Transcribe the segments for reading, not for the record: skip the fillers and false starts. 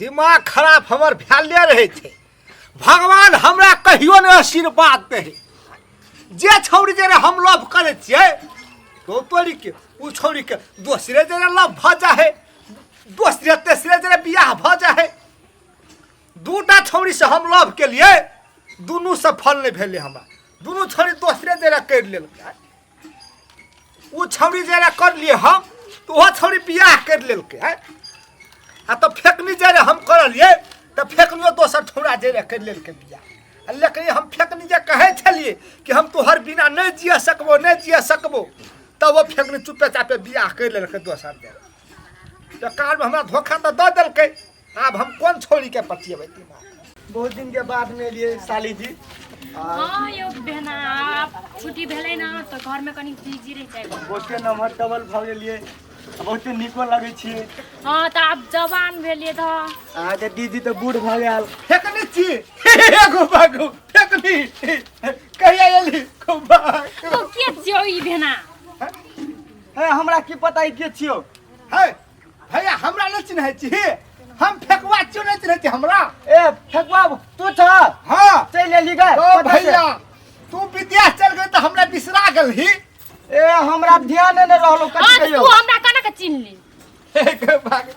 दिमाग खराब हमर भैले रहै छै। भगवान हमरा कहियो नहि आशीर्वाद दै है। जे छौड़ी जे हम लव करै छियै तो तोरी के ओ छौड़ी के दोसरे जरे लव भऽ जाइ है, दोसरे तेसरे जरे बियाह भऽ जाइ है। दूटा छौड़ी से हम लव केलियै, दुनू से फल नहि भेलै हमरा। दुनू छौड़ी दोसरे जरे करि लेलकै। ओ छौड़ी जरे करलियै हम तऽ ओहो छौड़ी बियाह करि लेलकै। आ तऽ फेकनी जरे हम करलियै तऽ फेकनियो दोसर छौड़ा जरे करि लेलकै बियाह। आ लेकिन हम फेकनी जे कहै छलियै कि हम तोहर बिना नहि जिए सकबो, नहि जिए सकबो, तब ओ फेकनी चुपे चापे बियाह करि लेलकै दोसर जरे। तऽ कालमे हमरा धोखा तऽ दऽ देलकै। आब हम कोन छौड़ीके पटिएबै दिमाग। बहुत दिन के बाद में एलियै साली जी। हाँ यौ बहना, आब छुट्टी भेलै ना तऽ घर में कनी बिजी रहि जाइ। बहुते नमहर डबल भऽ गेलियै, बहुते नीको लगै छियै। हाँ तऽ आब जवान भेलियै तऽ। अहाँके दीदी तऽ बूढ़ भऽ गेल। फेकनी छी एगो बागु फेकनी कहिया एली खूब बागु। तो के छियौ ई भेना? हे हमरा की पता ई के छियौ? हे भैया हमरा नहि चिन्है छी, हम फेकुआ छियौ, नहि चिन्है छी हमरा? ए फेकुआ तू छ? हाँ। चलि एली गे। ओ भैया तू विदेश चल गेल तऽ हमरा बिसरा गेलही। ए हमरा ध्यान नहि रहलो कथी हाँ, कहियो। तू हमरा कना के चिन्हली? हे भाग,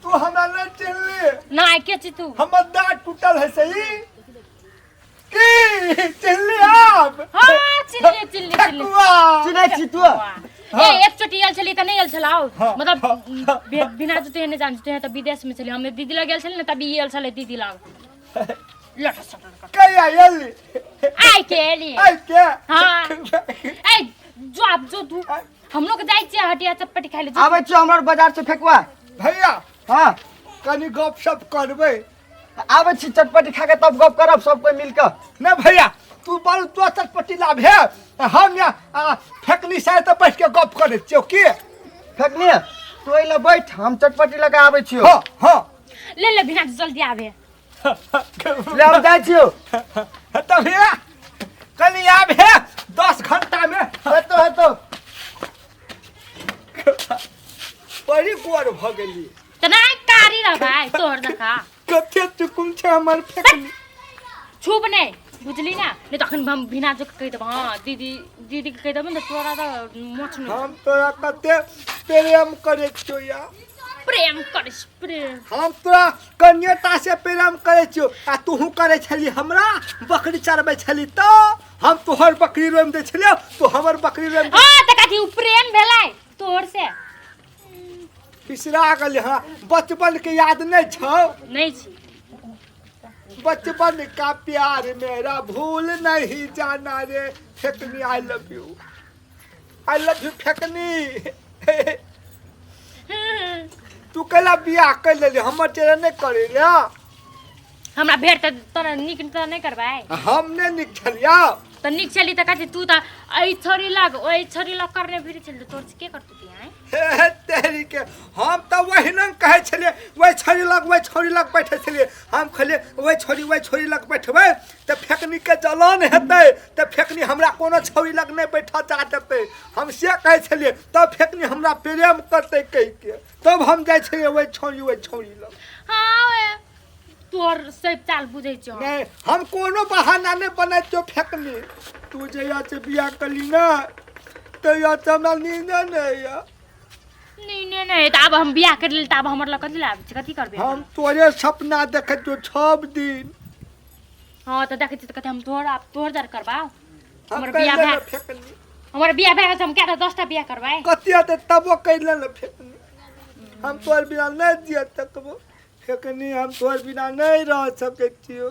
तू हमरा नहि चिन्हली? ना के छी तू? हमर दाँत टूटल है सही की चिन्हली आप? हाँ चिन्हली चिन्हली चिन्हली। फेकुआ चिन्है छी तू? ए एक चोटी आयल छली तऽ नहि आयल छलाउ। हाँ, मतलब हाँ, हाँ। बिना जूते नहि जान जूते तऽ विदेश में छली। हम दीदी लग गेल छली ने तब ई आयल छलै दीदी लग। लट सट कर। कहिया एली? आइ के एली। आइ के? हाँ। ए जो आप जो तू हम लोग जाइ छियै हटिया चटपटी खाइ ले। आबै छियौ हमर बाजार से फेकुआ। भैया। हाँ। कनी गप सप करबै। आबै छी चटपटी खा के तब गप करब सब कोई मिल के। नहीं भैया तू बड़ तो चटपटी लाभ है, हम या फेकनी से तऽ बैठ के गप करै छियौ की? फेकनी तू एहि लए बैठ, हम चटपटी लगा आबै छियौ। हाँ हाँ। ले ले बिना जल्दी आबे। ले हम जाइ छियौ। तऽ भैया कनी आब हे 10 घंटा में। हेतौ हेतौ। बड़ी गोर भऽ गेली। तऽ नहि कारी रहबै तोहर जकाँ। कते चुकुम छै हमर फेकनी। छूब नहि बुझली ना, नहीं तो अखन हम बिना जो कहि देब। हाँ दीदी दीदी के कहि देब ने तोरा तऽ मोछ नहि। हम तोरा कते प्रेम करै छियौ या। प्रेम करै छी प्रेम। हम तोरा कन्याता से प्रेम करै छियौ आ तूहू करै छली हमरा। बकरी चरबै छली तऽ हम तोहर बकरी रोमि दै छलियौ, तू हमर बकरी रोमि। हाँ तऽ कथी उ प्रेम भेलै तोहर से? बिसरा गेलै। हाँ बचपन के याद नहीं छौ? नहीं छी। बचपन का प्यार मेरा भूल नहीं जाना रे फेकनी। I love you, I love you फेकनी। तू कैला बियाह कर लेली, हमर चेहरा नहीं करे ले? हमरा भेट तऽ तोरा नीक तऽ नहि करबै। हम नहीं नीक छलिया। तऽ नीक छली तऽ कथी तू तऽ एहि छोरी लग ओहि छोरी लग करने फिरे छली, तोर से के करतौ बियाह? हे तेरी के, हम तऽ ओहिना कहै छलियै ओहि छोरी लग ओहि छोरी लग बैठै छलियै। हम कहलियै ओहि छोरी ओहि छोरी लग बैठबै तऽ फेकनीके जलन हेतै, तऽ फेकनी हमरा कोनो छोरी लग नहि बैठऽ जा देतै। हम से कहै छलियै तब फेकनी हमरा प्रेम करतै कहिके, तब हम जाइ छलियै ओहि छोरी ओहि छोरी लग। हाँ तोर सब चाल बुझै छियौ। नहीं हम कोनो बहाना नहीं बनै छियौ फेकनी। तू जहिया से बियाह कली ना तहिया से हमरा नींद नहीं या। नहीं नहीं नहीं तऽ आब हम बियाह कर लेल तऽ आब हमर लग कथी लए आबै छी, कथी करबै? हम तोरे सपना देखै छियौ सब दिन। हाँ तऽ देखै छी तऽ कथी हम तोहर आब तोहर दर करबाउ? हम हमर कहि बियाह लेने भए फेकनी। हमर बियाह भए गेल तऽ हम कएटा 10टा बियाह करबै? कथी हेतै तबो कहि लेने फेकनी। हम तोहर बिना नहीं जिए सकबो फेकनी, हम तोहर बिना नहीं रह सकै छियौ।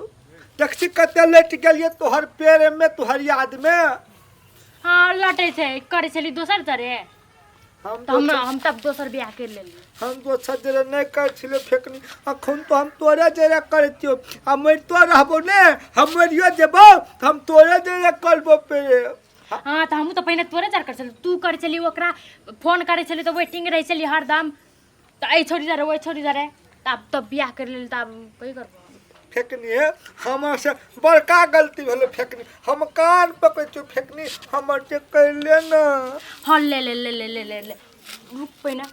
देख छी कते लटि गेलियै तोहर पेड़ में तोहर याद में। हाँ लटै छै करै छली दोसर जरे। हम तऽ हम तब दोसर बियाह कर लेली। हम दोसर जरे नहीं करै छलियै फेकनी, अखन तो हम तोरे जरे करै छियौ। आ मरितो रहबो ने, हम मरियो जेबौ तऽ हम तोरे जरे करबो प्रेम। हाँ तऽ हमहूँ तऽ पहिने तोरे जरे करै छलियै, तू करै छली ओकरा फोन करै छली तऽ वेटिंग रहै छली हरदम, तऽ एहि छोरी जरे ओहि छोरी जरे। तऽ आब तब बियाह कर लेली तऽ आब कही करबो? फेकनी हे हमर से बड़का गलती भेलै फेकनी, हम कान पकड़ै छियौ फेकनी, हमर जे कैले ना। हाँ ले ले ले ले ले ले ले रुक पहिने,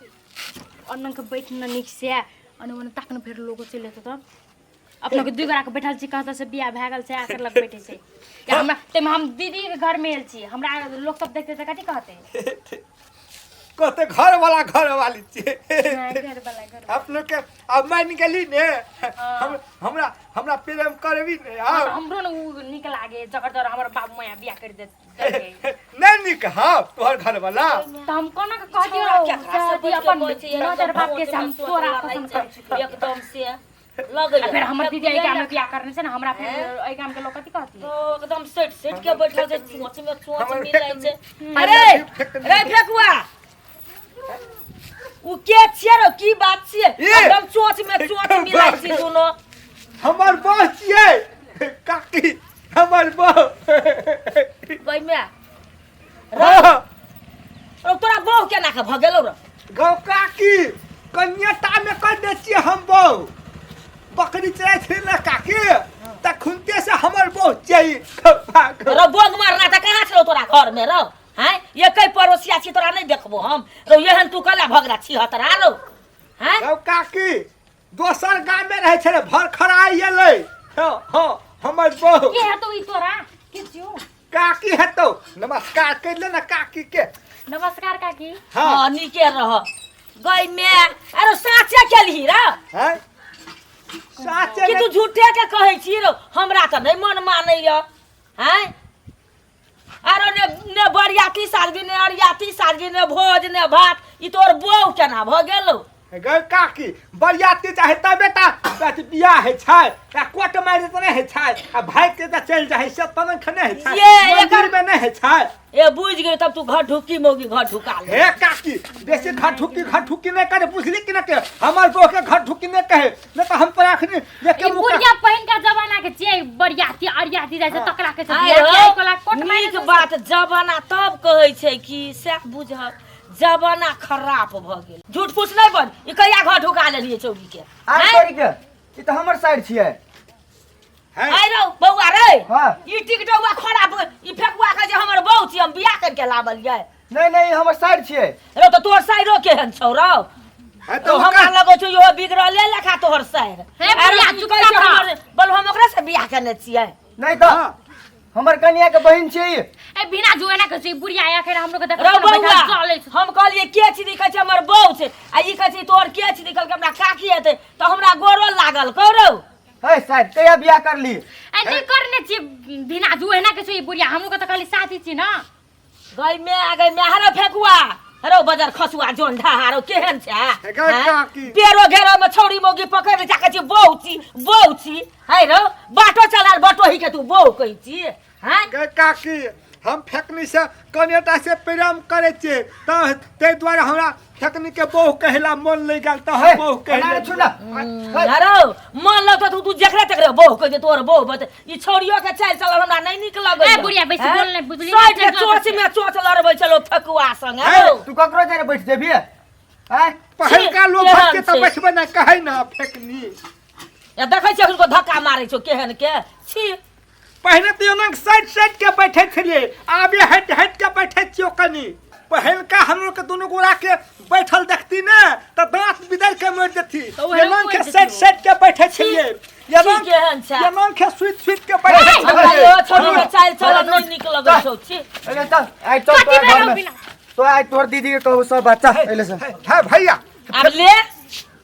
ओना के बैठ न नीक से। अने ओने ताकने फेर लोगो चलि एतौ तऽ अपना के दुई गोरा के बैठल छी कहता से बियाह भए गेल छै आकर लग बैठे छै या हमरा ताहिमे हम दीदी के घर में आयल छी, हमरा लोग सब देखते तऽ कथी कहते? कहते घर वाला घर वाली छियै। घर वाला घर। अपनो के अब मान गेली ने, हम हमरा हमरा प्रेम करबी ने? हाँ, तऽ हमरो ने उ नीक लागे जकर जर हमर बाबू मैया बियाह कर देत देलकै। नहीं नीक। हाँ, तोहर घर वाला तऽ हम कोना के कह दियौ छौड़ा केकरा से जे अपन बैठ के कहै छै, मदर एकदम बाप के से हम भोट में तोरा सोच पसंद लड़ाइ करै छी। छै, एकदम से लगैया आ फेर हमर दीदी एहि गाम में बियाह करने छै ने, हमरा फेर एहि गाम के लोग कथी कहती? तो एकदम सेट सेट के बैठल छै, चोंच में चोंच हमर मिलै छै। अरे अरे रे फेकुआ, उ के छियै रो? की बात छियै? ए! एकदम चोंच में चोंच मिलै छै दुनो। हमर बह छियै काकी, हमर बह। गई में हाँ। रो, तोरा बहु केना के भऽ गेलौ रो? गौ काकी, कन्याटा में कर दै छियै हम बहू। बकरी चराइ छै ने काकी, तखुनते से हमर बहू छियै। रो बोग मारना तऽ कहाँ छलौ तोरा घर में रो? हैं, एकै पड़ोसिया छी, तोरा नहि देखबो हम रो? एहन तू कला भगरा छी हतरा रो? हैं गौ काकी, दोसर गाम में रहै छलै, भर खराइ एलै। हाँ हाँ, हमर बहू। के हेतौ ई तोरा? के छियौ? काकी हेतौ। नमस्कार कर ले ना काकी के। नमस्कार काकी। हाँ। हाँ, नीके रह गई मैं। अरे साचे केलही रो? हैं, साचे। कि तू झूठे के कहै छी रो? हमरा तऽ नहि मन मानैया। हैं, आरो ने ने बरियाती सादगी, ने अरियाती सादगी, ने भोज ने भात, ई तोर बहू केना भऽ गेलौ? गै काकी, बरियाती चाहे तबे ता अथी बियाह होइ छै आ कोट मारि तऽ नहि होइ छै आ भागि के तऽ चलि जाइ से तहन खने होइ छै। ये मंदिर में नहि होइ छै। ए, बुझि गेल तब। तू घर ढुकी मौगी घर ढुका ले। हे काकी, बेसी घर ढुकी घर ढुकी नहि करे, बुझली कि नहि? के हमर बहू के घर ढुकी नहि कहे, नहि तऽ हम पर अखनी एके ई मुका बुढ़िया पहिनका जमाना के छियै, बरियाती अरियाती जाइ छै तकरा के छै। आइ बियाह रौ, के कोला कोट मारि नीक बात। जमाना तब कहै छै कि सएह बुझब, जमाना खराब भऽ गेल। झूठ फूस नहि बन। ई कहिया घर ढुका लेलियै चौकी के? आर आँय? तोरी के, ई तऽ हमर साइड छियै। हैं? आइ रौ बौआ रे। हाँ। ई टिकटौआ खराब, ई फेकुआ के जे हमर बहू छी, हम बियाह करके लाबलियै। नहीं नहीं, ई हमर साइड छियै। रौ, तऽ तोहर साइरो केहन छौ रौ? हैं तो हमरा ओकर- लगै छौ इहो बिगड़ले लेखा तोहर साइर। हे बुढ़िया, अरे, चुप कहै छै रह। हमर बोल, हम ओकरा से बियाह केने छियै। नहीं तऽ हाँ। हमर कनिया के बहिन छियै ई। ए बिना जुए ना कहै छै बुढ़िया, आखिर हमरो के देख रौ बौआ, चलै छै। हम कहलियै के छी? कहै छै हमर बहू छै। आ ई कहै छै तोहर के छी? कहलकै हमरा काकी हेतै, तऽ हमरा गोरो लागल कौ रौ। है साइड, कहिया बियाह करली? ए नहीं करने छी, बिना जुए ना कहै छै ई बुढ़िया। हमरो के तऽ कहली साथी छी ना। गई में आ गई में। हरो फेकुआ, हरो बजर खसुआ जोन ढहारो केहन छै? हे गै काकी। पेरो घेरो में छौड़ी मौगी पकड़ ले जाके छी, बहू छी बहू छी। है रौ, बाटो चलाल बटोही के तू बहू कहै छी? हैं गै काकी, हम फेकनी से कनेटा से प्रेम करै छियै, तऽ ताहि दुआरे हमरा फेकनी के बहू कहला मन लागि गेल, तऽ हम बहू कहला कहले। छु ना। हरो मन लगतो तू तू जेकरे तेकरे बहू कह दे, तोर बहू बत। ई छौड़ियो के चाल चलल हमरा नहीं नीक लगै। ए बुढ़िया, बेसी बोल नहि, बुझली ने? साइड के चोच में चोच लड़बै छलो फेकुआ संग। हे, हरो तू ककरो जरे बैठ जेबी? आय पहिलका लोग केहन भटके तऽ छै? बैठबै ने कहै ना फेकनी। या देखै छियै हुनको धक्का मारै छौ केहन के छी। पहिने तऽ एना साइड साइड के बैठे छलियै, आबे हटि हटि के बैठे छियो कनी। पहिलका हमरो के दुनू गोरा के बैठल देखती ने तऽ दांत बिदर के मरि जेती। तऽ ओहे एना के मरि साइड जेती। साइड के बैठे छलियै, एना केहन छै? एना के सुति सुति के बैठे हमरा छलियै। यो छौड़ी के चाल चलल नहीं नीक लगै छौ छी। अरे चल, आइ चल कथी तोरा भेलौ घर में बिना? तो आइ तोहर दीदी के कहू सब बच्चा अइले से। हे भैया। आब ले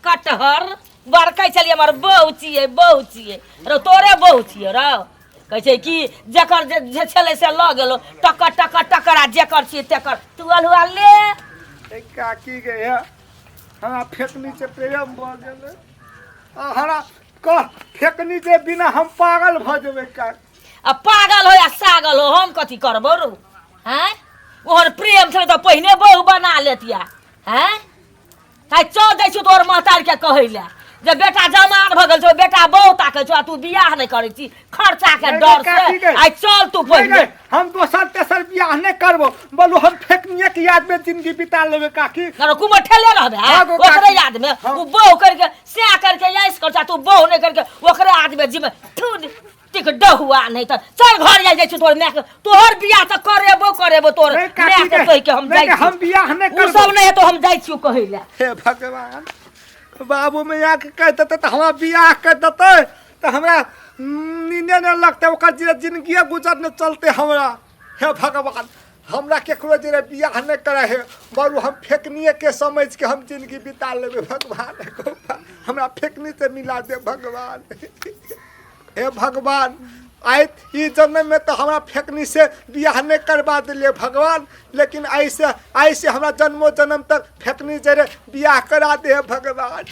कटहर बड़कै छलियै, हमर बहू छियै बहू छियै रौ, तोरे बहू छियै रौ। कहै छै कि जकर जे जे छलै से लऽ गेलौ, टकर टकर टकर, आ जेकर छियै तेकर तू अल्हुआ ले। ए काकी गे, हे हमरा फेकनी से प्रेम भऽ गेलै आ हमरा कह फेकनी के बिना हम पागल भऽ जेबै काकी। आ पागल हो या सागल हो, हम कथी करबौ रौ? आँय, ओहन प्रेम छलै तऽ पहिने बहू बना लेतिया। आँय, आइ चल जाइ छियौ तोहर महतारीके कहै लए जे बेटा जवान भऽ गेल छौ, बेटा बहु ताकै छौ आ तू बियाह नहि करै छी खर्चाके नहि, डर काकी से। गै। आइ चल तू नहीं पहिने। नहीं, हम दोसर तेसर बियाह नहीं करबो, बोलू हम फेकनिए के याद में जिंदगी बिता लेबे काकी। अरे कुमर ठेले रहबे? हाँ गो ओकरे काकी। याद में। हाँ। उ बहु करके सै करके ऐस कर, तू बहु नहीं करके ओकरे याद में जीवे थू टिक डहुआ। नहीं तऽ चल घर जाइ जाइ छी तोहर माय के, तोहर बियाह तऽ करेबो करेबो तोहर नहीं माय काकी के गै, कहि के हम नहीं जाइ नहीं, हम छी। बियाह नहीं उ करबो। सब नहीं हेतौ, हम जाइ छियौ कहै लए। हे भगवान, बाबू मैयाके कहि देतै तऽ हमरा बियाह करि देतै तऽ हमरा नींदे नहि लगतै, ओकर जे जिनगिए गुजर नहि चलतै हमरा। हे भगवान, हमरा केकरो जे बियाह नहि करै है, बरू हम फेकनिएके समझिके हम जिनगी बिता लेबै। भगवान हमरा फेकनी से मिला दे भगवान। हे भगवान, आइ ई जन्ममे तऽ हमरा फेकनी से बियाह नहि करबा देलियै भगवान, लेकिन आइसँ आइसँ हमरा जन्मो जन्म तक फेकनी जरे बियाह करा दे भगवान।